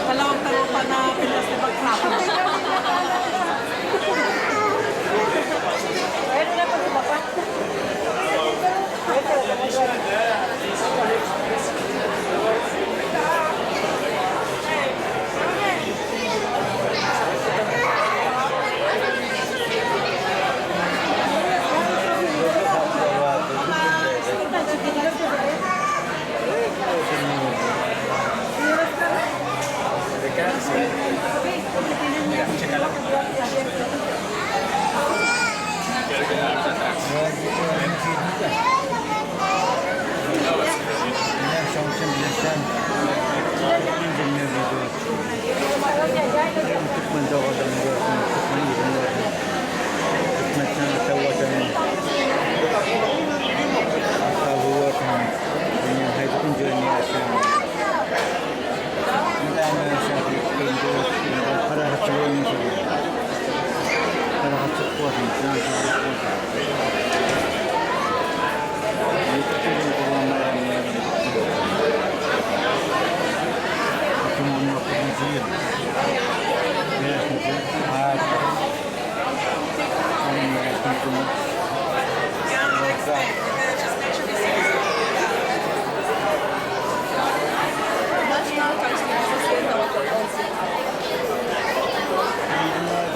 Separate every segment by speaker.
Speaker 1: Dalawang tarupa na pilas na pagkrap. Pwede na pag iba pa.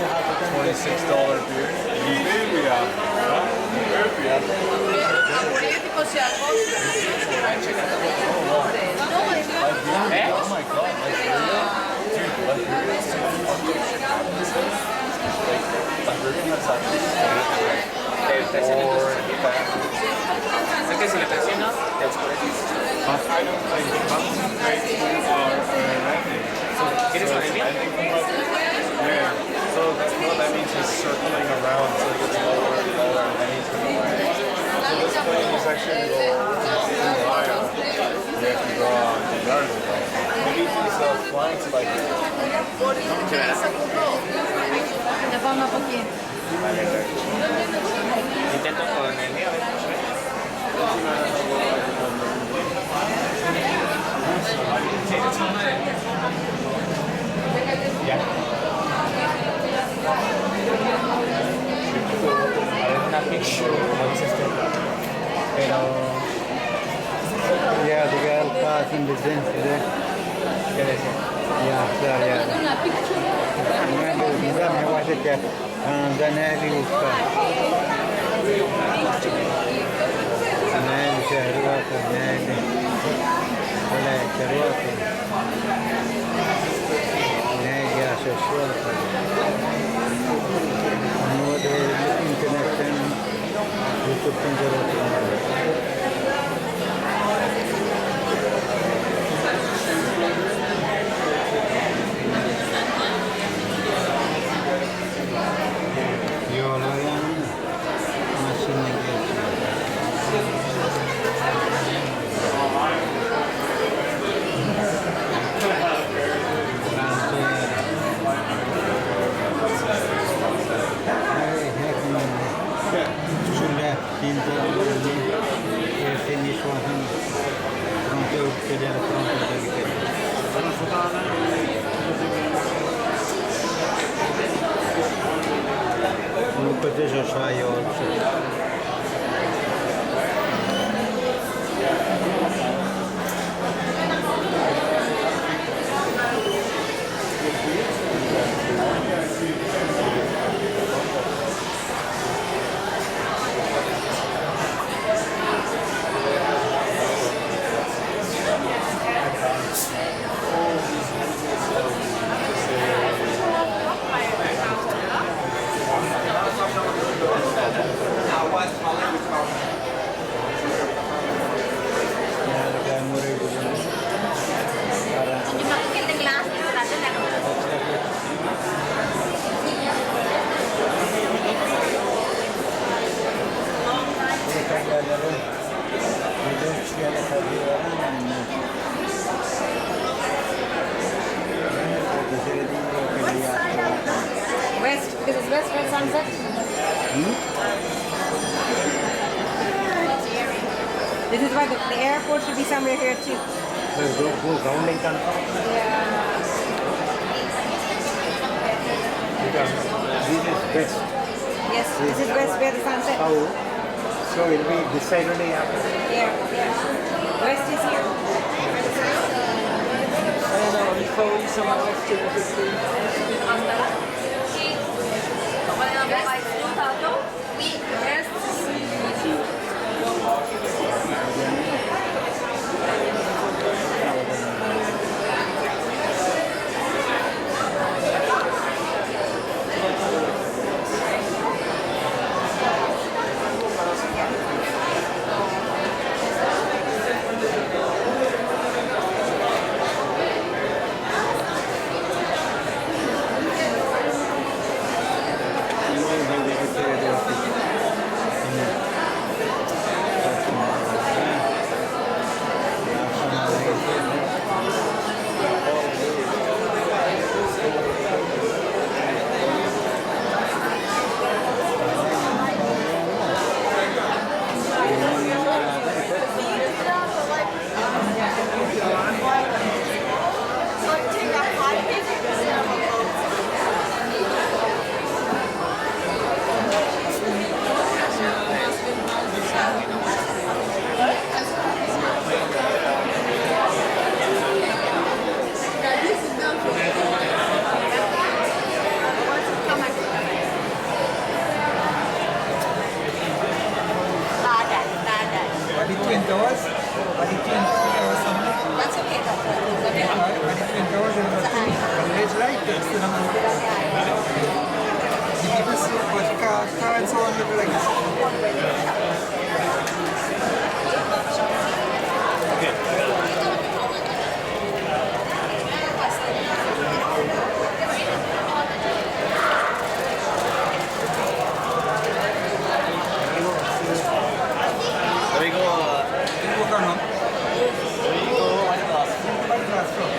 Speaker 2: $26 beer. Liberia. Liberia. Oh my god, Liberia? Dude, Liberia is so fucking Like, Liberia has actually
Speaker 3: Te presiono
Speaker 2: more
Speaker 3: entonces.
Speaker 2: fat.
Speaker 3: Es que si le presiono, te oscureces.
Speaker 2: I don't like bus rates are landing.
Speaker 3: ¿Quieres
Speaker 2: So
Speaker 3: con
Speaker 2: it's
Speaker 3: el mío?
Speaker 2: landing from Yeah. So that's what that means he's circling around, so it gets lower and lower, and then he's gonna land. So this plane is actually lower. Higher. Yeah, if you go on the yard. Maybe he's flying to Liberia.
Speaker 3: Intento con el mío, a ver cómo se ve. Ya. A ver, una picture, como dices tú. Pero,
Speaker 4: Yadigar Kasım bizden size
Speaker 3: ¿qué decía?
Speaker 4: ya ya Yola maşına geçiyor.
Speaker 5: Because it's west where sunset.
Speaker 1: This is why the, the airport should be somewhere here too.
Speaker 3: So go, go round and confirm.
Speaker 1: Yeah.
Speaker 4: Because this is west.
Speaker 1: Yes, this is west where the sunset.
Speaker 4: How? So it'll be this side only after.
Speaker 1: Here, yeah. West is here.
Speaker 6: By the Twin Towers, by the Twin Towers, something.
Speaker 5: That's okay, doctor.
Speaker 6: By the Twin Towers and the ledge light, that's the number. The people see, but car, car and so on look like this.
Speaker 3: There we go.
Speaker 6: Work on, huh? By the glass floor.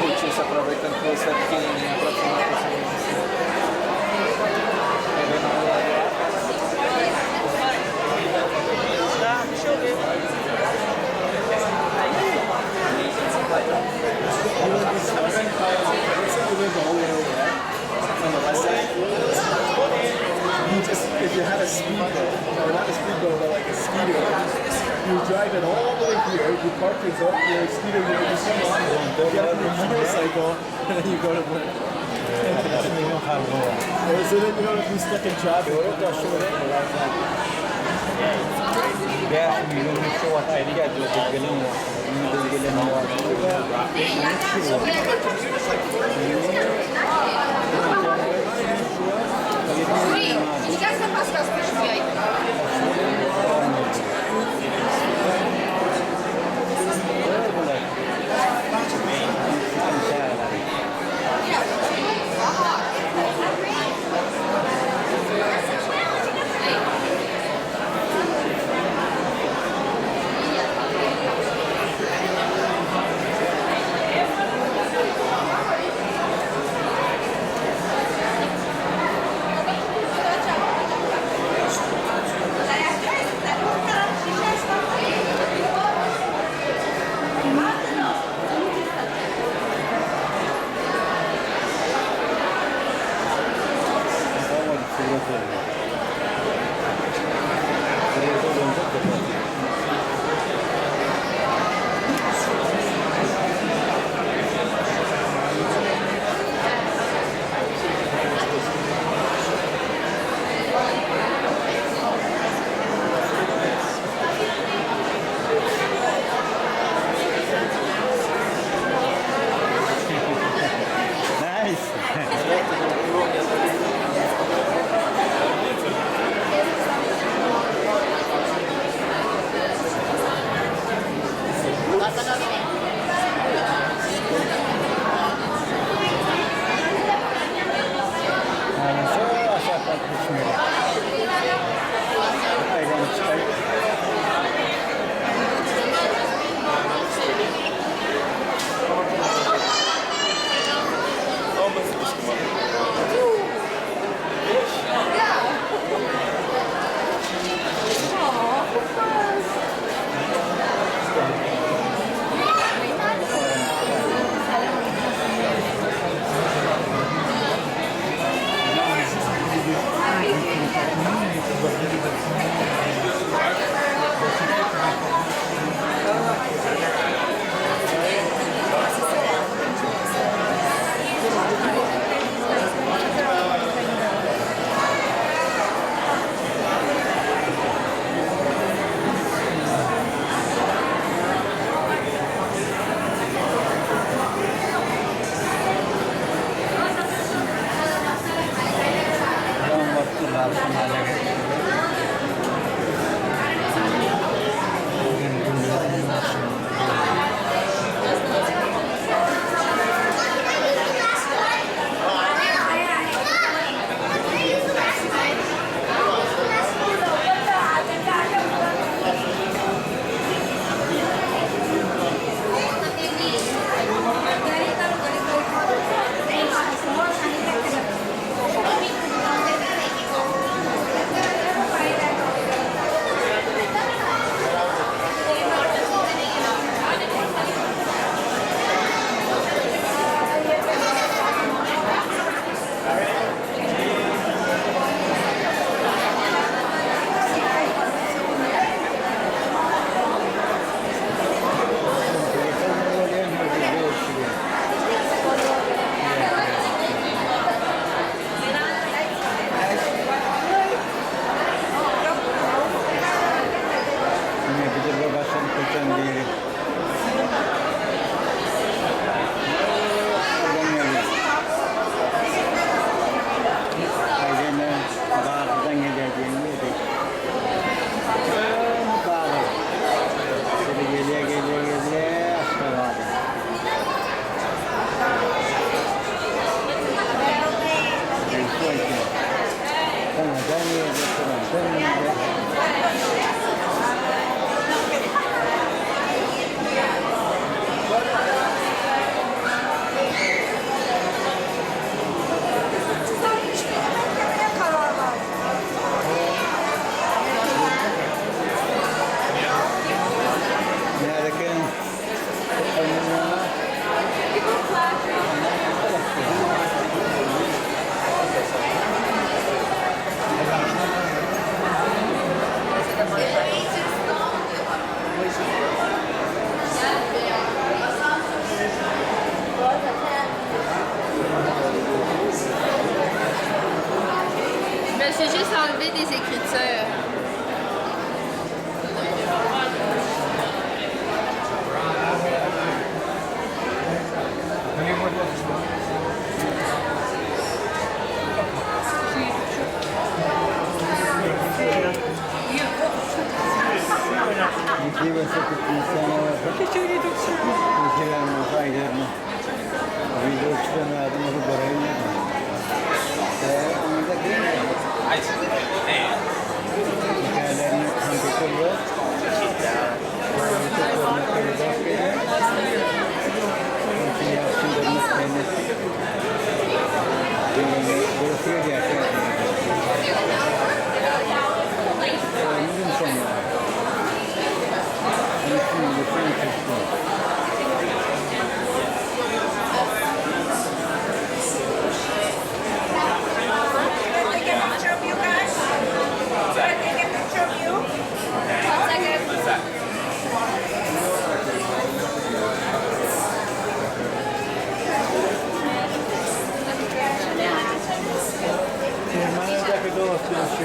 Speaker 7: Putz, aproveitando que você é pequenininha pra filmar com você.
Speaker 2: On the west side. You just, if you had a speedboat, or not a speedboat, but like a scooter, you drive it all the way here, you park your, your scooter here, you come on, you get on your motorcycle, and then you go to work. So then you don't have to be stuck in traffic.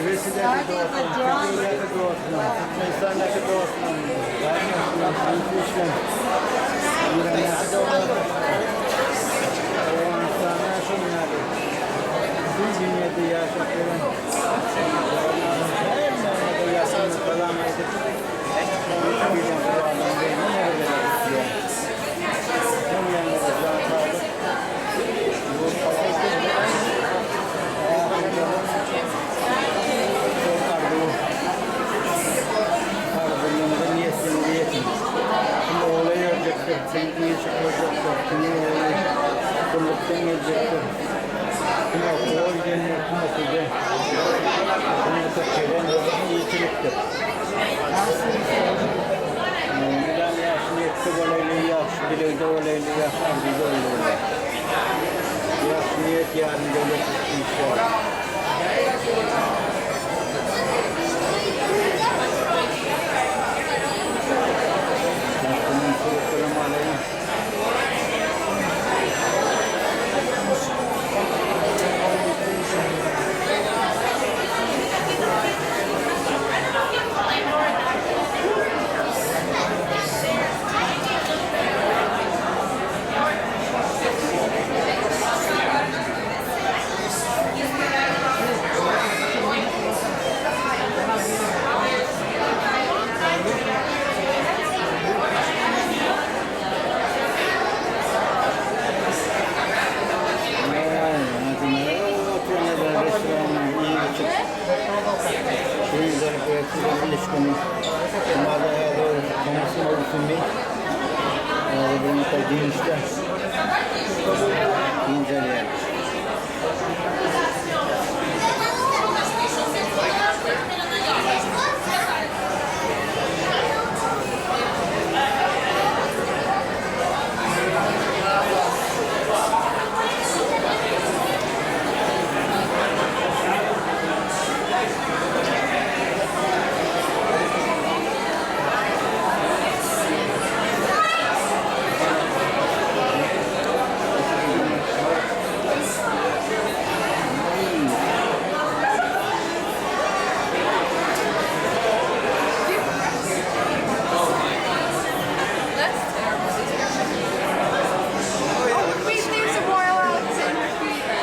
Speaker 4: Russiýadaky dostum, Türkiýedäki dostum, Türkmenistandaky dostum, garyndaşlarym, Irandaky doganlarym, Owganystanda şonuň ýaly bütin dünýäde ýaşap ýören doganlarymyň hemmäňize ýakyndan salam aýdyp, üç bilen Hudaýdan ýene bir gezek isleýän. Hemmäňize jan saglyk, ýurt asudalyk, asudalyk, şol arzuw arzuwyňyza niýetliňize ýetiň. Kim ogla ýörjekdir, kim işe koýjakdyr, kimiň ogly gullukdan geljekdir, kim okuwa gidendir, kim okuwda, kim gelen ýitilikdir. Mydam ýagşy niýetde bolaýly, ýagşy dilegde bolaýly, ýagşy arzuwda bolaýly. Ýagşy niýet ýarym döwlet işgäri. Başga suratlaram alaýyn.
Speaker 8: Wait, there's a Royal Alexander Theatre.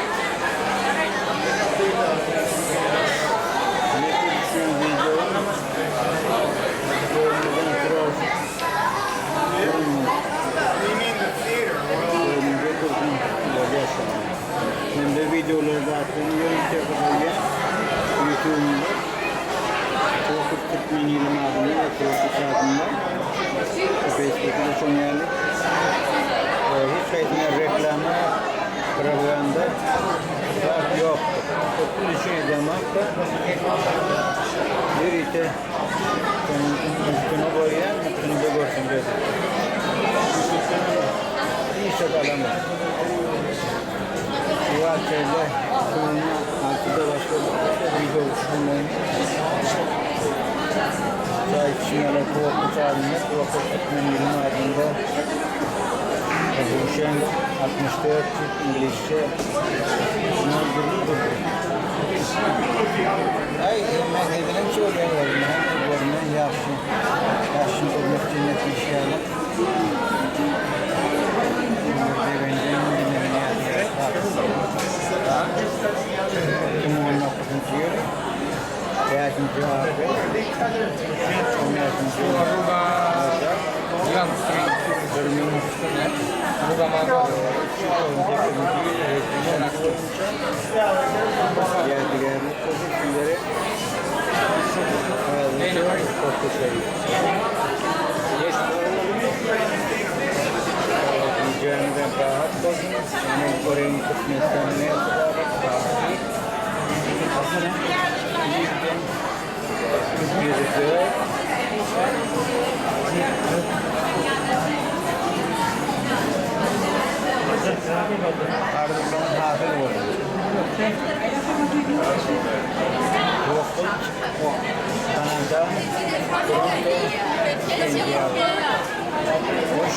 Speaker 2: You mean the theater?
Speaker 4: Hem de videolarda attığım ýörite goýýan YouTube'umda. Korkut Türkmen ýylym adynda we Korkut adynda. Facebook'da şoň ýaly. Hiç haýsyna reklama, propaganda zat ýokdur. Köpün üçin edemakda ýörite şonuň üstüne goýýan, üstünde görsün dedi. Hiç zat alamam. Şu şeýle 2006'da başladı. Video düşünmeyin. Çay içmeyle Korkut adında, Korkut Türkmen ýylym adynda Huşen 64 İngilizce Ay, ben edilen söylüyorlar. Hem görme yaxşı. Yaxşı görmek cennet inşallah. 2019 ýyl. 5. aprel. 15. yıl.
Speaker 7: Aruba Young Street. Aruba Mama.
Speaker 4: Yadigarlık pozisyonları Cemden rahat olsun. Men Kore'nin Türkmenistan'ın Ardından hafil oldu. Korkut, Kanada, Toronto, India. Hoş.